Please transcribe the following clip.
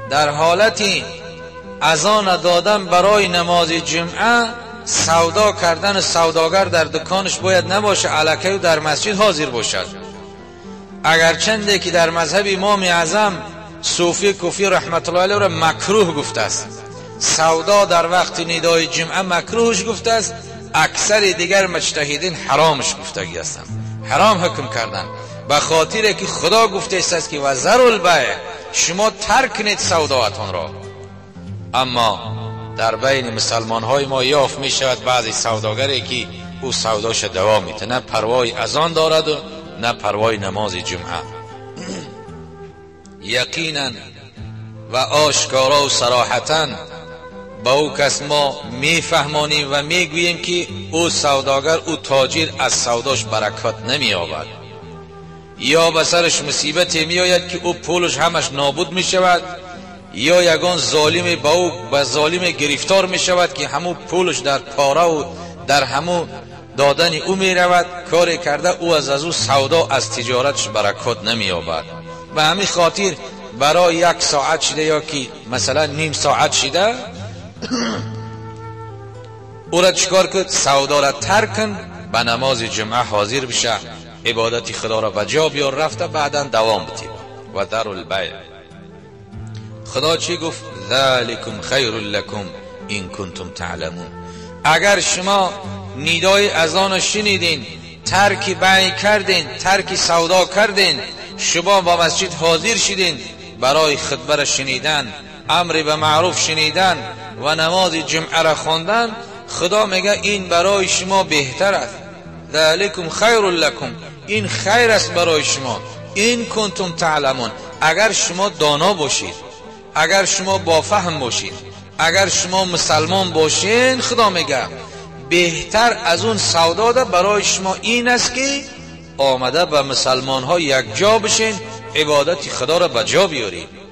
در حالت اذان دادن برای نماز جمعه سودا کردن سوداگر در دکانش باید نباشه، الکی و در مسجد حاضر باشد. اگرچنده که در مذهب امام اعظم صوفی کوفی رحمت الله علیه را مکروه گفته است، سودا در وقت ندای جمعه مکروهش گفته است، اکثر دیگر مجتهدین حرامش گفتگی هستند، حرام حکم کردن، به خاطر که خدا گفته است که و ذروا البیع، شما ترک کنید سوداوتان را. اما در بین مسلمان های ما یافت می شود بعضی سوداگری که او سوداش دوام میده، نه پروای اذان دارد و نه پروای نماز جمعه. یقینا و آشکارا و صراحتا با او کس ما میفهمانیم و میگوییم که او سوداگر، او تاجر از سوداش برکات نمییابد، یا به سرش مصیبتی میآید که او پولش همش نابود میشود، یا یگان ظالم با او به ظالم گرفتار میشود که همو پولش در پاره و در همو دادن او میرود، کاری کرده او از او سودا، از تجارتش برکات نمییابد. به همین خاطر برای یک ساعت شده یا که مثلا نیم ساعت شده او را چیکار کن؟ سودا را ترک کن، به نماز جمعه حاضر بشه، عبادت خدا را به جا بیار، رفته بعدا دوام بده. و ذروا البیع. خدا چی گفت؟ ذلکم خیر لکم این کنتم تعلمون. اگر شما ندای اذان شنیدین، ترک بیع کردین، ترک سودا کردین، شما با مسجد حاضر شدین برای خطبه را شنیدن، امر به معروف شنیدن و نماز جمعه را خواندن، خدا میگه این برای شما بهتر است. ذلکم خیر لکم، این خیر است برای شما، این کنتم تعلمون، اگر شما دانا باشید، اگر شما با فهم باشید، اگر شما مسلمان باشین، خدا میگه بهتر از اون سودا برای شما این است که آمده به مسلمان ها یک جا بشین، عبادت خدا را به جا بیارید.